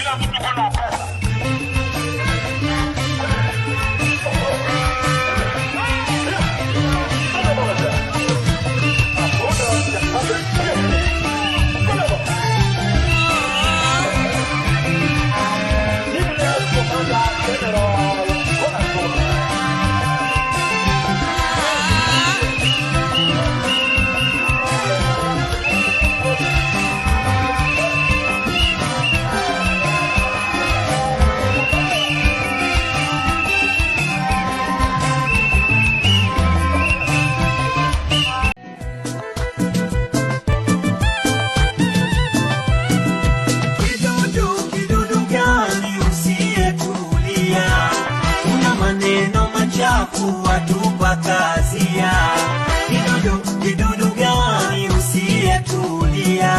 Kila mtu kuna pesa. Kidudu, kidudu gani usiyetulia? Una maneno machafu watupa kazia. Kidudu, kidudu gani usiyetulia?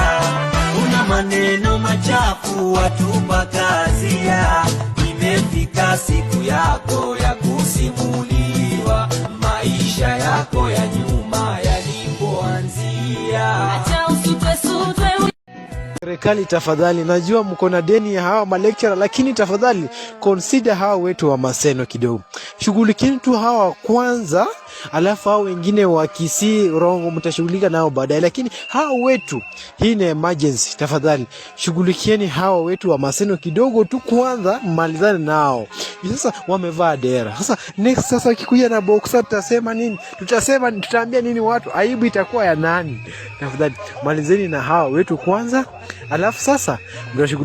Una maneno machafu watupa kazia. Imefika siku yako ya kusimuliwa, maisha yako ya nyuma yalipoanzia. Acha usutwe sutwe. Serikali tafadhali, najua mko na deni ya hawa malecturer, lakini tafadhali consider hawa wetu wa Maseno kidogo. Shughulikeni tu hawa kwanza, alafu hao wengine wa Kisii, Rongo mtashughulika nao baadaye, lakini hawa wetu, hii ni emergency. Tafadhali shughulikieni hawa wetu wa Maseno kidogo tu kwanza, mmalizane nao. Sasa wamevaa dera. Sasa next, sasa wakikuja na boxer tutasema nini? Tutasema, tutaambia nini watu? Aibu itakuwa ya nani? Tafadhali malizeni na hawa wetu kwanza, alafu sasa mtashughulika.